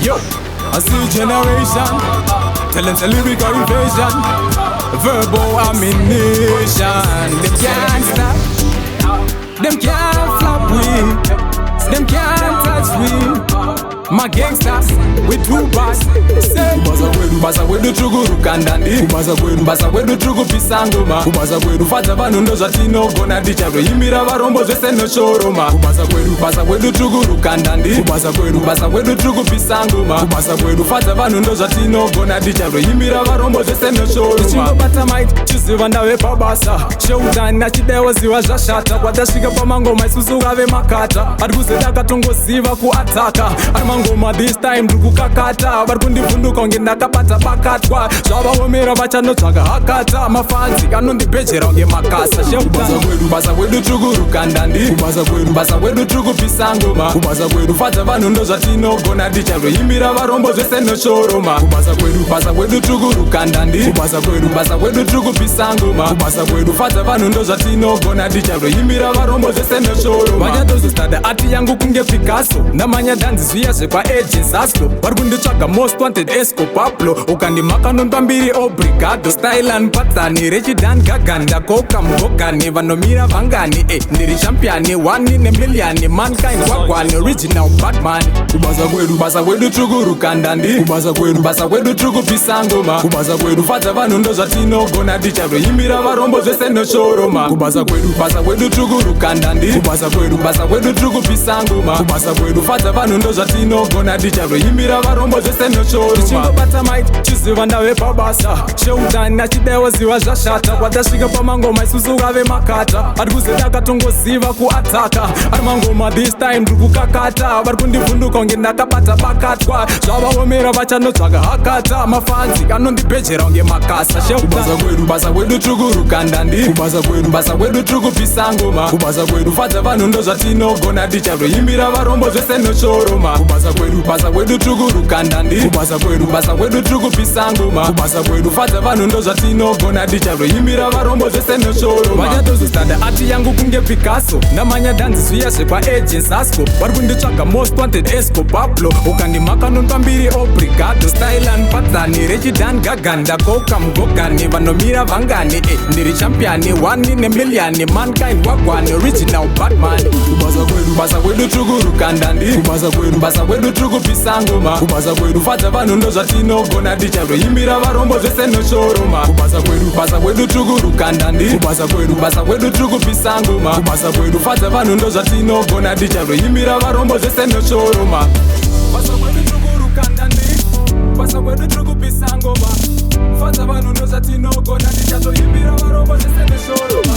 Yo, I see generation. Tell them it's a lyrical invasion. Verbal ammunition. Them can't stop. Them can't flop we. Them can't touch we. My gangsters, we too bad. Say, kubasa kwedu, basa kwedu tukurukanda ndi kubasa kwedu, basa kwedu tukupisa ngoma, kubasa kwedu fadza vanhu ndo zvatinogona, tichatoimbira varombo zvese noshoroma. Kubasa kwedu, basa kwedu tukurukanda ndi kubasa kwedu, basa kwedu tukupisa ngoma, kubasa kwedu fadza vanhu ndo zvatinogona, tichatoimbira varombo zvese noshoroma. Tichingobata mic, chiziva ndave pabasa, cheutani achidewo ziva zvashata, kwatasvika pamangoma isusu kave makata, ari kuzeda katongoziva kuataka ari mangoma. This time ndiri kukakata, vari kundivhunduka kunge ndakabata bakatwa, zvavaomera vachanotsvaka hakata, mafanzi anondibhejera kunge makasa. Kubasa kwedu, basa kwedu tukurukanda ndi kubasa kwedu, basa kwedu tukupisa ngoma, kubasa kwedu fadza vanhu ndo zvatinogona, tichatoimbira varombo zvese noshoroma. Kubasa kwedu, basa kwedu tukurukanda ndi kubasa kwedu, basa kwedu tukupisa ngoma, kubasa kwedu fadza vanhu ndo zvatinogona, tichatoimbira varombo zvese noshoroma. Vachatozostada ati yangu kunge Picasso, ndamanya dhanzi zviya zvekwaagent Saslo, vari kunditsvaga most wanted Esco Pablo, ukandimaka nonwa mbiri obrigado, stylan patsani rechidan gagan, ndakoka mugogani, vanomira vangani? E ndiri champion one nemillion mankind wagwani original batman. Kubasa kwedu, basa kwedu tukurukanda ndi kubasa kwedu, basa kwedu tukupisa ngoma, kubasa kwedu fadza vanhu ndo zvatinogona, tichatoimbira varombo zvese noshoroma. Kubasa kwedu, basa kwedu tukurukanda ndi kubasa kwedu, basa kwedu tukupisa ngoma, kubasa kwedu fadza vanhu ndo zvatinogona, tichatoimbira varombo zvese noshoroma. Tichingobata mic, chiziva ndave pabasa, cheutani achidewo ziva zvashata, kwatasvika pamangoma isusu kave makata, ari kuzeda katongoziva kuataka ari mangoma. This time ndiri kukakata, vari kundivhunduka kunge ndakabata bakatwa, zvavaomera vachanotsvaka hakata, mafanzi anondibhejera kunge makasa. Kubasa kwedu, basa kwedu tukurukanda ndi kubasa kwedu, basa kwedu tukupisa ngoma, kubasa kwedu fadza vanhu ndo zvatinogona, tichatoimbira varombo zvese noshoroma. Kubasa kwedu, basa kwedu tukurukanda ndi kubasa kwedu, basa kwedu tukupisa ngoma, kubasa kwedu fadza vanhu ndo zvatinogona, tichatoimbira varombo zvese noshoroma. Vachatozostada ati yangu kunge Picasso, ndamanya dhanzi zviya zvekwaagent Sasco, vari kunditsvaga most wanted Esco Pablo, ukandimaka nonwa mbiri obrigado, stylan patsani rechidan gagan, ndakoka mugogani, vanomira vangani? E ndiri champion one nemillion mankind wagwani original batman. Kubasa kwedu, basa kwedu tukurukanda ndi kubasa kwedu, basa kwedu tukupisa ngoma, kubasa kwedu fadza vanhu ndo zvatinogona, tichatoimbira varombo zvese noshoroma. Kubasa kwedu, basa kwedu tukurukanda ndi kubasa kwedu, basa kwedu tukupisa ngoma, kubasa kwedu fadza vanhu ndo zvatinogona, tichatoimbira varombo zvese noshoroma. Basa kwedu tukurukanda ndi basa kwedu tukupisa ngoma, fadza vanhu ndo zvatinogona, tichatoimbira varombo zvese neshoroma.